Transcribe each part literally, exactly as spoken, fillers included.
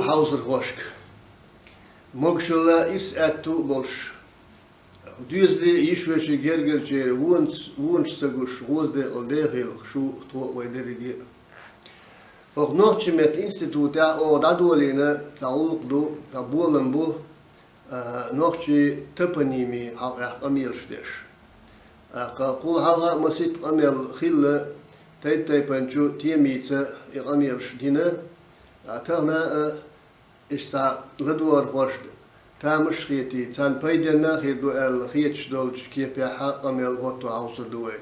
Хьовсархошка. Могашалла, ирс, аьтту а болуш, доьзале а, йиша-вешин гергарчеран вонаш, вонаш ца гуш, гӀоза декъала дехийла шу тхо а, вай дерриге а. ХӀокху нохчийн меттан институтехь оха дӀадолийна цхьа гӀуллакх ду, цхьа болам бу, а, нохчийн топонимийн хьокъехь къамелаш деш. ТӀаккха кхул хьалха а масийтта къамел хилла, тайп-тайпанчу темица и къамелаш дина, а, тахана а, иштта цхьа ладогӀархошна тамаш а хетий, царна пайденна а хир ду аьлла хеташ долчу кепехь къамел хӀотто хьовсур ду вай.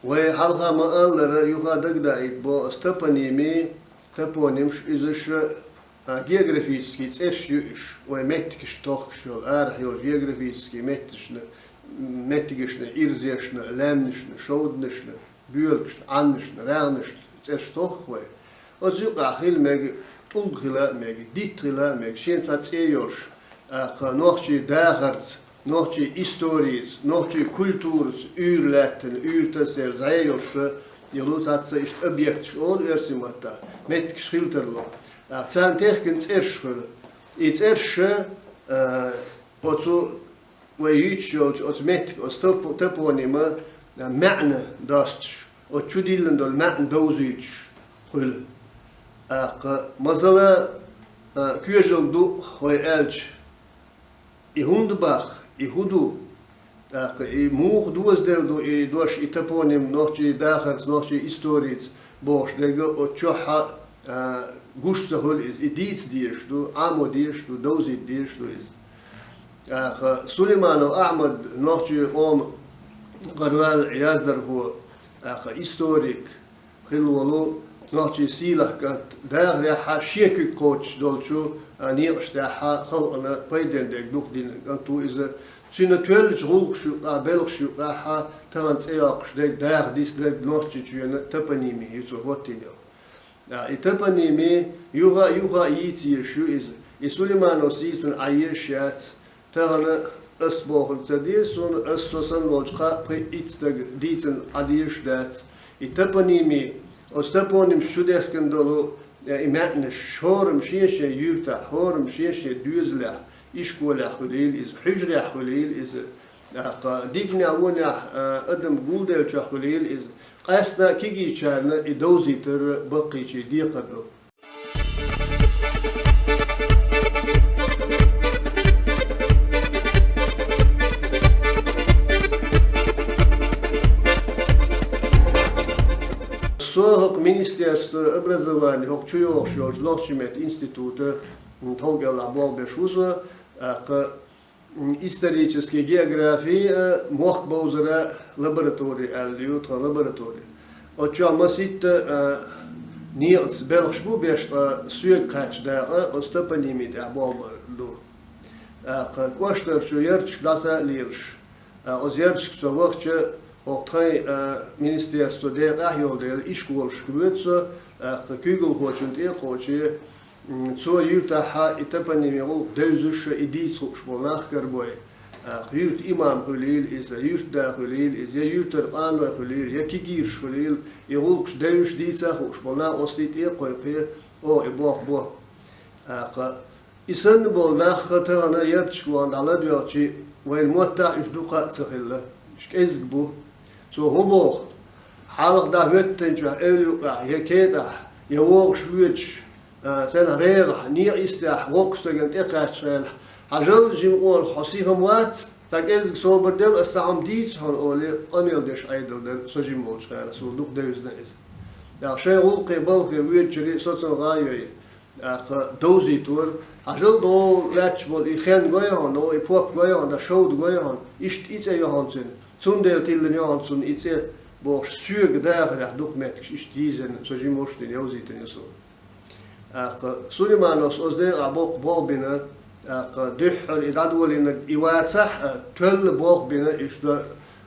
Вай хьалха ма-аллара, юха дагадаийта боху ас топонимийн, топонимаш, иза ша, а, географический цӀераш ю уьш, вай меттигаш тохкуш йолу, арахь йолу географический меттигашна, меттигашна, ирзешна, лаьмнашна, шовданашна, боьлгашна, Ӏаннашна, рагӀнашна цӀераш тохку вай. Оцу юкъахь хила мега, тӀулг хила а мега, дитт хила а мега, шен цхьа цӀе йолуш, тӀаккха нохчийн дахарца, нохчийн историца, нохчийн культураца уьйр лаьттина, уьйр тасаелла зӀе йолуш йолу цхьацца иштта объекташ олу оьрсийн маттахь, меттигаш хила тарло. ТӀаккха царна техкина цӀераш хуьлу. И цӀераш, а, оцу вай юьйцуш йолчу оцу меттиг, оцу топ-, топонима маьӀна достуш, оцу чу диллина долу маьӀна довзуьйтуш хуьлу. ТӀаккха, масала, а, коьжалг ду вай аьлча, и хӀунда боху, и хӀун ду, тӀаккха и муха дозаделла ду и дош, и топоним нохчийн дахарца, нохчийн историца бохуш дерг оцу чохь а, а, гуш ца хуьлу иза, и дийца дезаш ду, Ӏамо дезаш ду, довзийта дезаш ду иза. ТӀаккха Сулейманов Ахьмад, нохчийн къоман гӀараваьлла яздархо, тӀаккха историк хилла волу, нохчийн сийлахь кӀант, дахарехь а шен куьг кхочуш долчу, а, некъаш тӀехь а халкъана пайденна дерг дукха дина кӀант ву иза. Цуьнан тоьллачу гӀуллакхаш юкъахь, белхаш юкъахь а тахана цӀе йоккхуш дерг, даха дисна дерг Нохчийчоьнан топоними ю цо хӀоттийна йолу. А, и топоними юха а, юха а йийца езаш ю иза. И Сулеймановс йийцина Ӏан езаш яц. Тахана ас бохург ца деза суна, ас со санна волчу кхаа-пхиъ-итт стага дийцина Ӏан дезаш дац. И топоними, оцу топонимаш чу дехкина долу, э, и маьӀнаш, хӀораммо шен-шен юьртахь, хӀораммо шен-шен доьзалехь, ишколехь хуьлийла иза, хьуьжарехь хуьлийла иза, тӀаккха диканехь, вонехь, э, адам гулделлачохь хуьлийла иза, къаьсттина а кегийчарна и довзийтар баккхийчийн декхар ду. Со хӀокху Министерство образования, хӀокху чу йогӀуш йолчу нохчийн меттан института, м, тхов кӀелахь болх беш ву со, тӀаккха, м, исторический география, э, мохк бовзара лаборатори аьлла ю тхан лаборатори. Оцу чохь масийтта, э, некъаца белхаш бу беш, ткъа соьга кхаьчча дакъа оцу топоними тӀехь болх бар ду. ТӀаккха кӀоштарчу ярташка дӀаса а лелаш, а, оцу ярташка со вахча, хӀокху тхайн, а, министерство декъехь йолу дела, ишколашка воьду со, тӀаккха куьйгалхочунна тӀе а кхочий, м, цо юьртахь а и топонимийн гӀуллакх девзаш а, и дийца хууш болу нах карабой. ТӀаккха юьртан имам хуьлийла иза, юьртда хуьлийла иза, я юьртара къаной хуьлийла, я кегийрхой хуьлийла, и гӀуллакхаш девзаш, дийца а хууш болу нах оцу тӀе а кхойкхий, оха и болх бо. ТӀаккха и санна болу нах тахана ярташка вахана дӀаладоьгӀчий, вайна моттахь уьш дукха а ца хилла. Уьш кӀезиг бу. Цо хӀун боху? Хьалха дӀахӀоьттинчохь эвла юкъахь, я кетӀахь, я вогӀуш воьдуш, а, царна регӀахь, некъа йистехь, воккхачу стагана тӀекхаьччу хенахь, хьажал, жима къонах, хьо сиха ма вац, цхьа кӀеззиг собар дел, ас цхьа хӀума дийцахь хьуна олий, къамел деш Ӏедал дара, со жима волчу хенахь, суна дукха девзина иза. ТӀаккха шайн гӀуллакхе, балхе воьдучуьра соцунгӀа а йой, тӀаккха довзийтора, хьажал, догӀу лаьтташ болу и хен гой хьуна, догӀу и поп гой хьуна, шовда гой хьуна, иштта и цӀе ю хьуна цуьнан, цундела тиллина ю хьуна цунна и цӀе, бохуш, соьга дахарехь дукха меттигаш иштта йийзина, со жима волуш дина, йовзийтина ю суна. ТӀаккха Сулеймановс оцу декъехь боккха болх бина, тӀаккха дуьххьара и дӀадолийнарг и вацахь а, тоьлла болх бина, иштта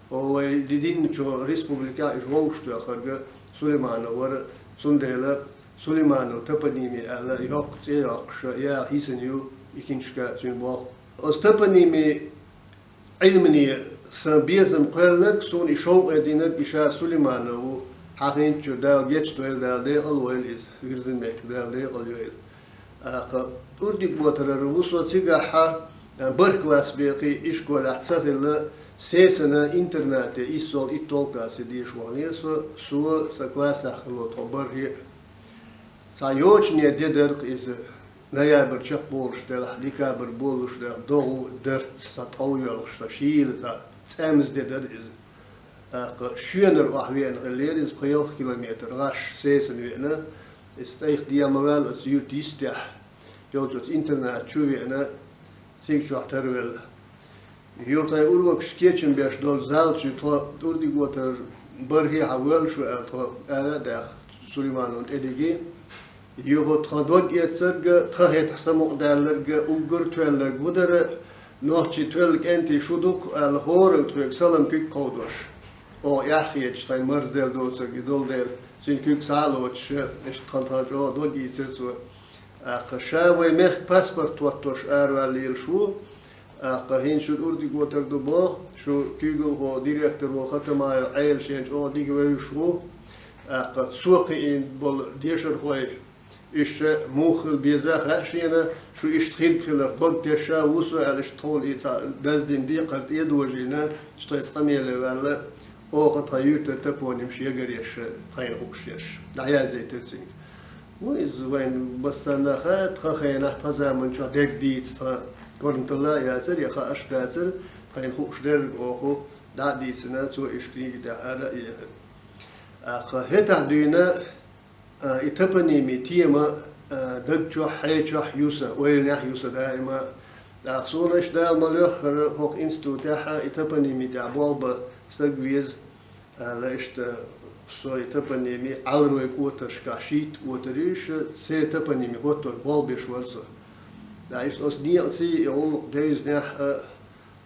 вай ди-, динчу республикехь уьш вовшахтоьхнарг Сулейманов вара, цундела Сулейманов топоними аьлла, йоккха цӀе йоккхуш, яха йисина ю и киншка цуьнан болх. Оцу топонимийн Ӏилмане сан безам кхоьллинарг, суна и шовкъе динарг и ша Сулейманов ву, хьахийначуьра Дала гечдойла, Дала декъал войла иза, вирзина меттиг Дала декъал йойла. ТӀаккха Урдиготарара ву со цигахьа, бархӀ класс бекхий ишколехь ца хилла, сесана интернате, иссол иттол классе деша ваханера со, со сан классехь хилла тхо бархӀе а. Цхьа йочане де дара-кх иза, ноябрь чекхболуш делахь, декабрь болуш делахь, догӀу, дарц, цхьа тӀовйоьлхуш, цхьа шийла, цхьа цӀемза де дара иза. ТӀаккха шоьнара охьавеана хиллера иза, пхи-ялх километр гӀаш сесана веана. Иза тӀайх дема ваьлла оцу юьрта йистехь йолчу оцу интерната чу веана, цига чохь тарвелла. Юха тхайн урокаш кечам беш долчу зал чу тхо Урдиготарара бархӀехьа воьллаш ву аьлла, тхо ара а даьхна, Сулеймановна тӀедиги. Юха тхан дог эцарг а, тхан хетахь самукъадаьлларг а, уггар а тоьлларг хӀун дара, нохчий тоьлла кӀентий шу ду-кх аьлла, хӀоранна тхоьга салам куьг кховдош. Оха эхь хеташ, тхайна марзделла доцург и долу дела, цуьнан куьг схьа а лоцуш, иштта тхан, тхан чӀогӀа дог ийцира цо. ТӀаккха ша вайн мехкан паспорт хӀоттош араваьлла лелаш ву. ТӀаккха хӀинца шуьга Урдиготар ду боху, шун куьйгалхо, директор волу Хатамаев Ӏела шена чӀогӀа дика вевзаш ву. ТӀаккха цо кхиийна болу дешархой, уьш ша муха хила беза хаьа шена, шу иштта хирг хиларх дог тесна ву со аьлла, иштта тхуна и цхьа даздина декхар тӀедожийна, иштта тхайн цкъа меле ваьлла, оха тхан юьртара топонимаш ягаръеш, тхайна хууш еш, дӀаяздайтира цуьнга. Ну, иза вайн массарна а хаьа, тхан хенахь, тхан заманчохь дерг дийца тхан корнталла а яцара, я хууш дацара, тхайна хууш дерг оха дӀа а дийцина, цо иштта книги тӀехь ара а ехира. ТӀаккха хӀетахь дуьйна, а, и топоними тема, а, даг чохь, хье чохь ю сан, ойланехь ю сан даима. ТӀаккха суна иштта Дала ма-лоьххара, хӀокху институтехь а и топоними тӀехь болх бан стаг веза, аьлла, иштта со и топоними Ӏалрой кӀотаршкахь шийтта кӀотар ю уьш, церан топоними хӀоттор болх беш вара со. ТӀаккха иштта оцу некъаций и гӀуллакх девзинехь а,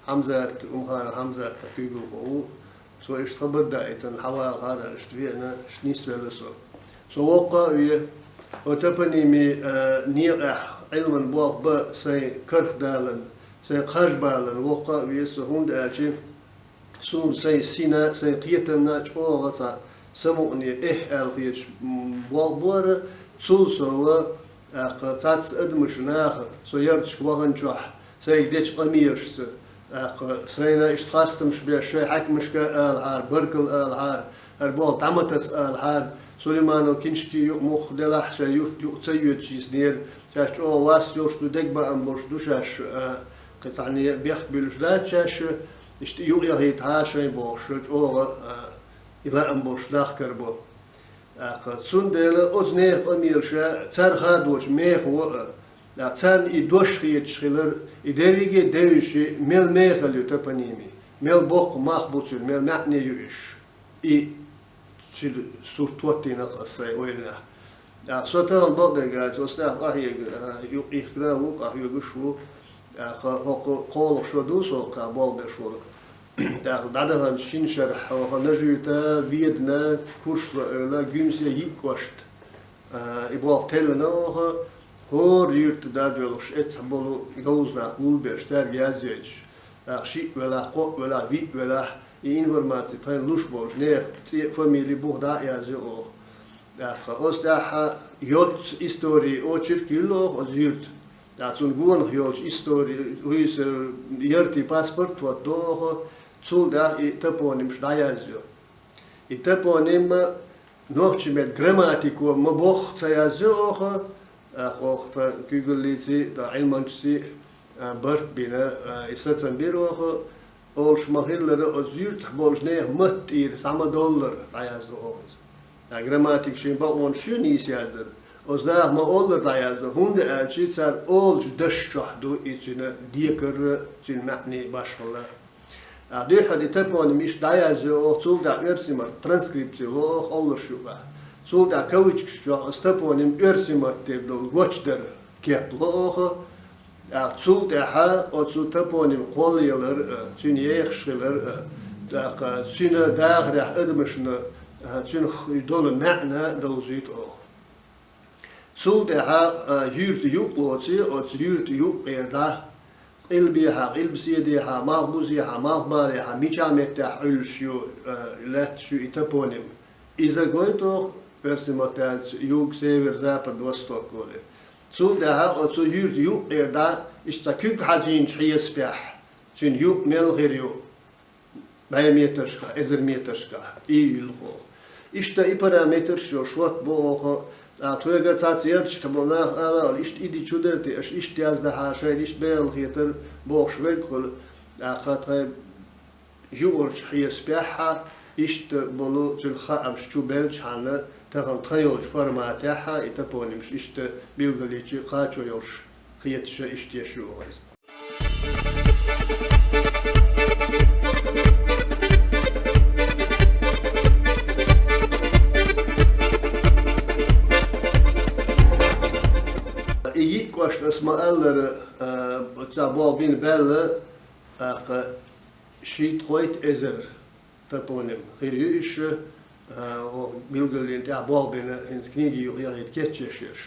Хьамзат, Умханов Хьамзат тхан куьйгалхо ву, цо иштта хабар даийтина, хьавалахьара аьлла, иштта веана, иштта нисвелла со. Со воккха а ве, оцу топоними, а, некъехь Ӏилман болх бан сайн карх даларна, сайн кхаж баларна воккха а ве со, хӀунда аьлча суна сайн сина, сайн кхетамна чӀогӀа цхьа самукъане, эхь аьлла хеташ, м, болх бора, цул сов, тӀаккха цхьацца адамаш наха, со ярташка ваханчохь, сайга дечу къамелашца, тӀаккха сайна иштта хастамаш беш, шайн хьаькамашка а алахьара, баркалла алахьара, хӀара болх дӀа ма таса алахьара, Сулейманов Киншки юкъа муха делахь, шайн юрт юкъа ца йоьдуш йиснера, шаьш чӀогӀа вас йолуш ду, дегабаам болуш ду шаьш, а, кхин цхьаьна бехк буьллуш дац шаьш, иштта юкъа яхийтахьара шайн бохуш, чӀогӀа, а, и лаам болуш нах карабо. ТӀаккха цундела оцу нехан къамелаша цара хадочу мехо а, тӀаккха царна и дош хеташ хилар, и дерриге а девзаш, мел мехала ю топоними, мел боккха мах бу цуьнан, мел маьӀне ю уьш. И цуьнан сурт хӀоттийна-кх аса сайн ойланехь. ТӀаккха со тахана бакъдерг аьлча, оцу тӀехь къахьега, а, юкъа йихкина а ву, къахьоьгуш а ву. ТӀаккха хӀокху кхоалгӀа шо ду со кхана болх беш волу. ТӀаккха дӀадаханчу шина шарахь оха Нажуьта, Ведана, Куршло-Эвла, Гуьмсе, Йиъ кӀошт, а, и болх теллина оха, хӀора юьрта дӀадоьлхуш эццахь болу говза нах гулбеш, цаьрга язйойтуш. ТӀаккха шиъ велахь, кхоъ велахь, виъ велахь, и информаци тхайна луш болчу нехан цӀе а, фамили а буха дӀа а язйо оха. ТӀаккха оцу тӀехь йоццу историн очерк юьллу оха оцу юьрта. ТӀаккха цунна гонах йолчу истори, вуьйса яртийн паспорт хӀоттадо оха, цул тӀаьхьа и топонимаш дӀаязйо. И топоним нохчийн меттан грамматико ма-бохху ца язйо оха, тӀаккха оха тхан куьйгаллиций, тхан Ӏилманчаций, а, барт бина, а, и сацам бира оха, олуш ма-хиллара, оцу юьртахь болчу нехан матта тӀера схьа ма-доллара дӀаяздо оха иза. Ткъа грамматика шен бакъонаш ю нийса яздар. Оцу наха ма-оллара дӀаяздо, хӀунда аьлча цара олучу дашна чохь ду и цуьнан декар а, цуьнан маьӀне а, башхалла а. Ткъа дуьххьара и топоним иштта дӀаязйо оха, цул тӀаьхьа оьрсийн матта транскрипци ло оха олларш юкъахь. Цул тӀаьхьа кавычкаш чохь оцу топоним оьрсийн матта тӀера долу гочдар кеп ло оха. ТӀаккха цул тӀаьхьа оцу топоним кхоллаялар а, цуьнан ехаш хилар а, тӀаккха цуьнан дахарехь адамашна, а, цуьнах долу маьӀна довзуьйту оха. Цул тӀаьхьа, а, юьрта юкъ лоций, оцу юьрта юкъера дӀа, къилбехьа, къилбаседехьа, малхбузехьа, малхбалехьа, мичахь меттехь Ӏуьллуш ю, а, лаьтташ ю и топоним. Иза гойту оха, оьрсийн матта аьлча, юг, север, запад, восток олий. Цул тӀаьхьа оцу юьрта юкъера дӀа иштта цхьа куьг хьажийначу хьесапехь, цуьнан юкъ мел хир ю, бӀе метрашкахь, эзар метрашкахь, и юьлхо. Иштта и параметраш йолуш хӀотта бу оха, а, тхоьга цхьацца ярташкахь болу нах ала, иштта и ди чу дара те, аша иштта яздахьара шайна, иштта бегӀал хетара бохуш верг хуьлу, тӀаккха тхайн юкъарчу хьесапехь, иштта болу цуьнан хаамаш чу белчхьана, тахана тхан йолчу форматехь и топонимаш иштта билгалйича кхачо йолуш хеташ иштта еш ю оха иза. И йиъ кӀошт ас ма-аллара, а, цхьа болх бина баьлла, тӀаккха шийтта-кхойтта эзар топоним хир ю уьш, а, оха билгалйина тӀехь болх бина, хӀинца книги юкъа яхийта кечъеш ерш.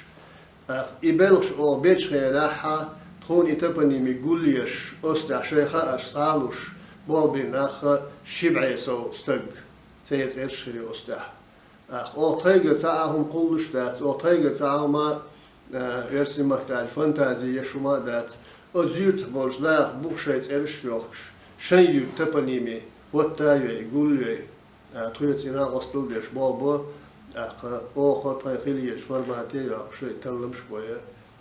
ТӀаккха и белхаш оха бечу хенахь, тхуна и топонимик гулъеш, оцу тӀехь шайн хаарш схьалуш, болх бина нах ши бӀе сов стаг, церан цӀераш хир ю оцу тӀехь. ТӀаккха оха тхайгара цхьа а хӀума кхуллуш дац, оха тхайгара цхьа а хӀума, а, оьрсийн маттахь аьлча, фантази еш хӀума а дац. Оцу юьртахь болчу наха буха шайн цӀераш а йохкуш, шайн юьртан топоними хӀотта а йой, гул а йой, а, тхоьца и накъосталла деш болх бо, тӀаккха оха тхайн хила езачу формате а йоккхуш, и талламаш а бой,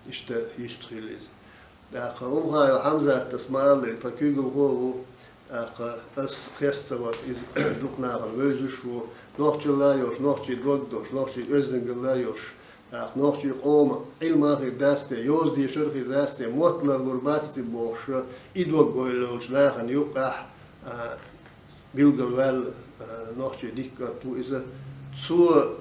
иштта юьстахилла иза. ТӀаккха Умхаев Хьамзат, ас ма-аллара, тхан куьйгалхо а ву, тӀаккха ас хеста ца вара, иза дукха нахана вевзаш а ву, нохчалла а йолуш, нохчийн дог а долуш, нохчийн оьздангалла а йолуш, тӀаккха нохчийн къоман Ӏилма а хир дац те, йоза-дешар а хир дац те, мотт ларлур бац те бохуш, и дог-ойла йолчу нахана юккъехь, а, билгалваьлла, а, нохчийн дика кӀант ву иза. Цо,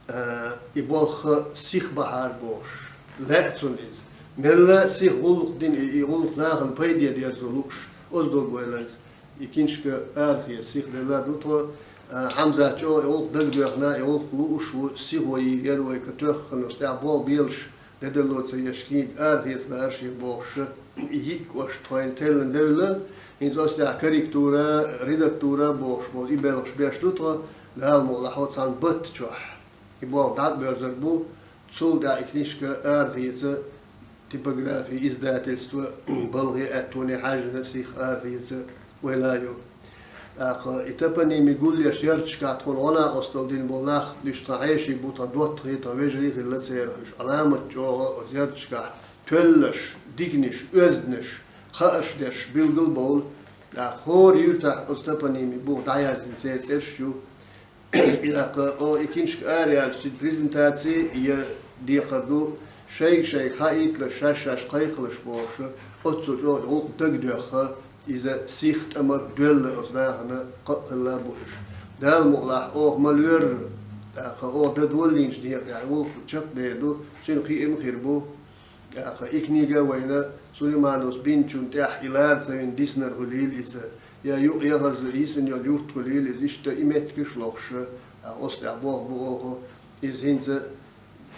а, и болх сиха бахьара бохуш, лаьа цунна иза. Мелла а сиха гӀуллакх дина и, и гӀуллакх нахана пайде дерзо лууш, оцу дог-ойланца и киншка арахеца сиха делла ду тхо. А, Хьамзат чӀогӀа и гӀуллакх дагадоьхна, и гӀуллакх лууш ву, сихо йийр яра вай, катоьххана оцу тӀехь болх белаш, де-далло ца еш книга арахеца лаарш ю бохуш, и йиъ кӀошт тхойла теллина девлла, хӀинца оцу тӀехь корректура, редактура бохуш болу и белхаш беш ду тхо, Дала мукъ лахь, цхьана батта чохь и болх дӀа а боьрзур бу, цул тӀаьхьа и книжка арахеца, типографи, издательство, балхе а, аьттоне а хьаьжжина, сиха арахеца ойла а ю. ТӀаккха и топоними гулъеш ярташкахь тхуна гӀо-накъосталла дина болу нах, уьш тхан хьеший бу, тхан доттагӀий, тхан вежарий хилла церан, уьш Ӏаламат чӀогӀа оцу ярташкахь тоьллаш, диканаш, оьзданаш, хаарш дерш билгал бовла. ТӀаккха хӀора юьртахь оцу топоними буха дӀаяздина церан цӀераш ю. И тӀаккха, о, и киншка араяьлча, цуьнан презентаци я декхар ду, шайга-шайга хаийталаш, шаьш-шаьш кхайкхалаш бохуш, оццул чӀогӀа гӀуллакх дагадоьхна, иза сиха, тӀамах доьлла оцу нахана, кхаъ хилла а бу уьш. Дала мукъ лахь, оха ма лоьрра, тӀаккха оха дан долийначу декъехь гӀуллакх чекхдер ду, цуьнан кхиам а хир бу. ТӀаккха и книга а вайна Сулеймановс бинчунна тӀехь и лара ца вина диснар хуьлийла иза, я юкъа яхаза йисина йолу юрт хуьлийла иза, иштта и меттигаш а лохуш, тӀаккха оцу тӀехь болх бу оха. Иза хӀинца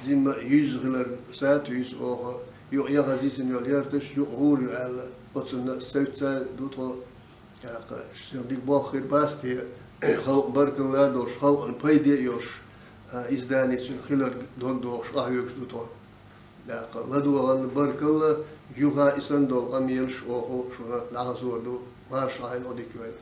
зимма а юьззина хилар сатуьйсу оха, юкъа яхаза йисина йолу ярташ юкъа гӀур ю аьлла, оцунна а севцца ду тхо. ТӀаккха шуна дика болх хир бац те, халкъ баркалла а долуш, халкъана пайде а йолуш, а, издани цуьнан хиларг дог дохуш къахьоьгуш ду тхо. ТӀаккха ладогӀалла баркалла, юха и санна долу къамелаш оха шуна дӀахазор ду, марша Ӏайла, Ӏодика йойла.